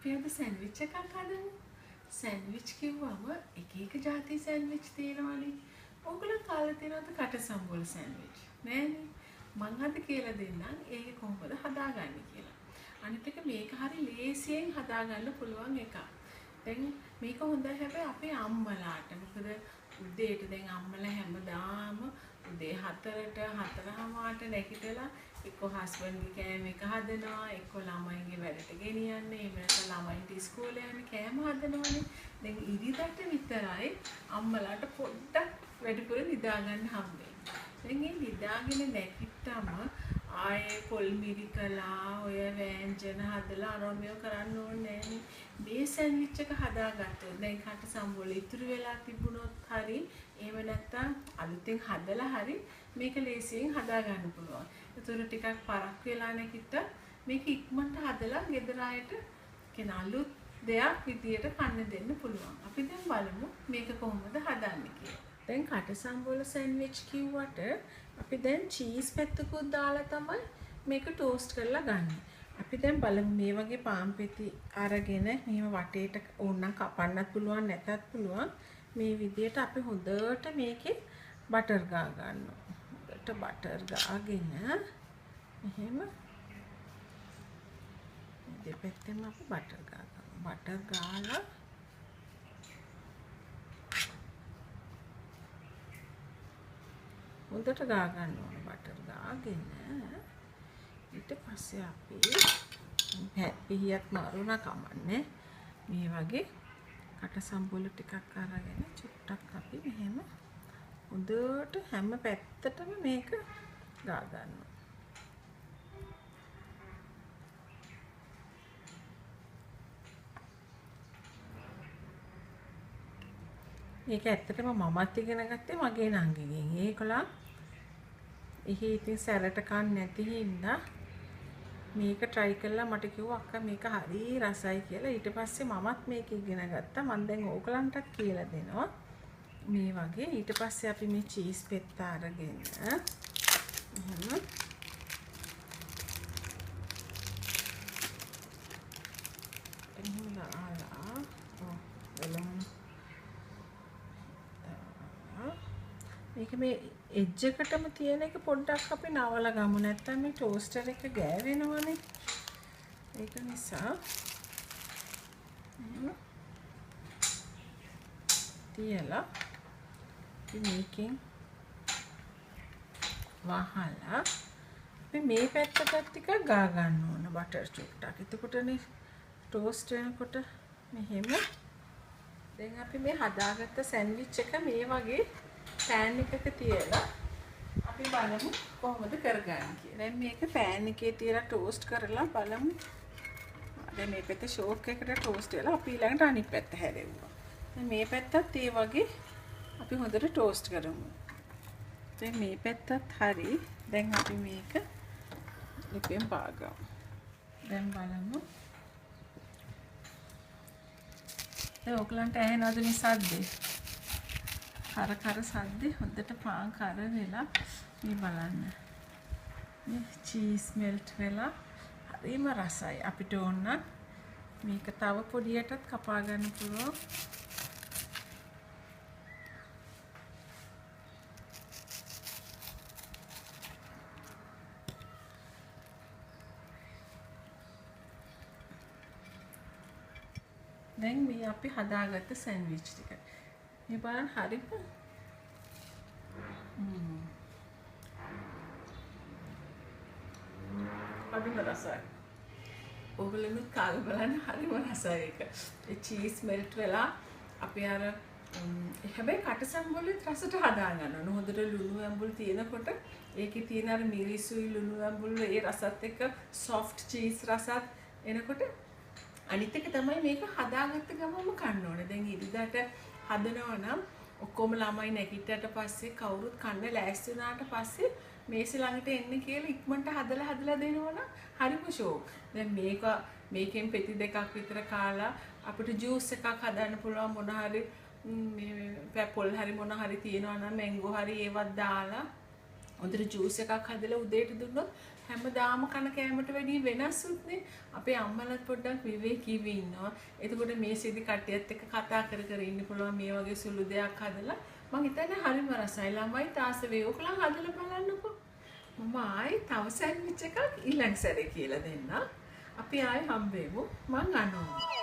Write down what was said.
අපි අද සෑන්ඩ්විච් එකක් හදමු. සෑන්ඩ්විච් කිව්වම එක එක ජාති සෑන්ඩ්විච් තියෙනවානේ. ඔයගොල්ලෝ කාලා තියෙනවද කටසම්බොල සෑන්ඩ්විච්? නෑනේ. මං අද කියලා දෙන්නම් ඒක කොහොමද හදාගන්නේ කියලා. අනිත් එක මේක හරි ලේසියෙන් හදාගන්න පුළුවන් එකක්. දැන් මේක හොඳයි හැබැයි අපේ අම්මලාට. මොකද උදේට දැන් අම්මලා හැමදාම උදේ 4ට 4:15ට නැගිටලා එක්ක හස්බන්ඩ්ගේ කෑම එක හදනවා, එක්ක ළමයින්ගේ වැඩට ගෙනියන්න, එහෙම නැත්නම් ළමයින්ට ඉස්කෝලේ යන්න කෑම හදනවනේ. දැන් ඉරිදට විතරයි අම්මලාට පොඩ්ඩක් වැඩිපුර නිදා ගන්න හම්බෙන්නේ. දැන් මේ නිදාගෙන නැගිට්ටම ආයේ පොල් මිරිකලා ඔය වෑංජන හදලා අරම කරන්න ඕනේ නෑනේ. මේ සෑන්ඩ්විච් එක හදාගත්තොත් දැන් කට සම්බොල ඉතුරු වෙලා තිබුණොත් හරි, එහෙම නැත්නම් අලුතෙන් හදලා හරි මේක ලේසියෙන් හදා ගන්න පුළුවන්. ඒතර ටිකක් පරක් වෙලා නැගිට්ටත් මේක ඉක්මනට හදලා ගෙදර අයට කියන අලුත් දෙයක් විදියට කන්න දෙන්න පුළුවන්. අපි දැන් බලමු මේක කොහොමද හදන්නේ කියලා. දැන් කටසම්බොල සෑන්ඩ්විච් කිව්වට අපි දැන් චීස් පැත්තකුත් දාලා තමයි මේක ටෝස්ට් කරලා ගන්න. අපි දැන් බලමු මේ වගේ පාන් පෙති අරගෙන මෙහෙම වටේට ඕනනම් කපන්නත් පුළුවන් නැතත් පුළුවන්. මේ විදියට අපි හොඳට මේකේ බටර් ගා ගන්නවා. හොඳට බටර් ගාගෙන මෙහෙම දෙපැත්තෙම අපි බටර් ගා ගන්නවා. බටර් ගාලා හොඳට ගා ගන්න ඕන. බටර් ගාගෙන ඊට පස්සේ අපි පිහියක් මාරුණා කමන්නේ. මේ වගේ කටසම්බොල ටිකක් අරගෙන චුට්ටක් අපි මෙහෙම හොඳට හැම පැත්තටම මේක ගා ගන්නවා. මේක ඇත්තටම මමත් ඉගෙන ගත්තේ මගේ නංගිගෙන්. ඒකලා එහි ඉතින් සැරට කන්නේ නැති හින්දා මේක try කරලා මට කිව්වා අක්කා මේක හරි රසයි කියලා. ඊට පස්සේ මමත් මේක ඉගෙන ගත්තා. මම දැන් ඕගලන්ටත් කියලා දෙනවා මේ වගේ. ඊට පස්සේ අපි මේ චීස් පෙත්ත අරගෙන එහෙම එහෙම දාලා ඔව් බලමු. මේක මේ එජ් එකටම තියෙන එක පොඩ්ඩක් අපි නවලා ගමු. නැත්තම් මේ ටෝස්ටර් එක ගෑවෙනවනේ. ඒක නිසා එහෙම තියලා අපි මේකෙන් වහලා අපි මේ පැත්තටත් ටිකක් ගා ගන්න ඕන බටර් චුට්ටක්. එතකොටනේ ටෝස්ට් වෙනකොට මෙහෙම. දැන් අපි මේ හදාගත්ත සෑන්ඩ්විච් එක මේ වගේ පෑන් එකක තියලා අපි බලමු කොහොමද කරගන්නේ කියලා. දැන් මේක පෑන් එකේ තියලා ටෝස්ට් කරලා බලමු. දැන් මේ පැත්ත ෂෝක් එකට ටෝස්ට් වෙලා අපි ඊළඟට අනිත් පැත්ත හැරෙව්වා. දැන් මේ පැත්තත් ඒ වගේ අපි හොඳට ටෝස්ට් කරමු. දැන් මේ පැත්තත් හරි. දැන් අපි මේක ලිපෙන් පාගමු. දැන් බලමු. දැන් ඔයගලන්ට ඇහෙනවද මේ සද්දේ? කර කර සද්දේ හොඳට පාන් කර වෙලා මේ බලන්න. මේ චීස් මෙල්ට් වෙලා හරිම රසයි. අපිට ඕන නම් මේක තව පොඩියටත් කපා ගන්න පුළුවන්. දැන් මේ අපි හදාගත්ත සෑන්ඩ්විච් ටික. මේ බලන්න හරිම හරිම රසයි. ඔයගොල්ලොත් කාලා බලන්න හරිම රසයි ඒක. ඒ චීස් මෙල්ට් වෙලා අපි අර හැබැයි කටසම්බොලෙත් රසට හදා ගන්න ඕන. හොඳට ලුණු ඇඹුල් තියෙනකොට ඒකේ තියෙන අර මිරිසුයි ලුණු ඇඹුල් ඒ රසත් එක්ක සොෆ්ට් චීස් රසත් එනකොට අනිත් එක තමයි මේක හදාගත්ත ගමන්ම කන්න ඕනේ. දැන් ඉරිදාට හදනවා නම් ඔක්කොම ළමයි නැගිට්ටට පස්සේ කවුරුත් කන්න ලෑස්ති වුණාට පස්සේ මේස ළඟට එන්න කියලා ඉක්මනට හදලා හදලා දෙනවා නම් හරිම ෂෝක්. දැන් මේකෙන් පෙති දෙකක් විතර කාලා අපිට ජූස් එකක් හදන්න පුළුවන්. මොන හරි මේ පොල් හරි මොන හරි තියෙනවා නම් මැංගෝ හරි ඒවත් දාලා හොඳට ජූස් එකක් හදලා උදේට දුන්නොත් හැමදාම කන කෑමට වැඩිය වෙනස් නේ. අපේ අම්මලත් පොඩ්ඩක් විවේකීව ඉන්නවා. එතකොට මේසෙදි කට්ටියත් එක්ක කතා කර කර ඉන්න පුළුවන් මේ වගේ සුළු දෙයක් හදලා. මං හිතන්නේ හරිම රසයි. ළමයිත් ආස වෙයි. ඔයගොල්ලන් හදලා බලන්නකෝ. මම ආයේ තව සෑන්ඩ්විච් එකක් ඊළඟ සැරේ කියලා දෙන්නම්. අපි ආයේ හම්බෙමු. මං අනෝමා.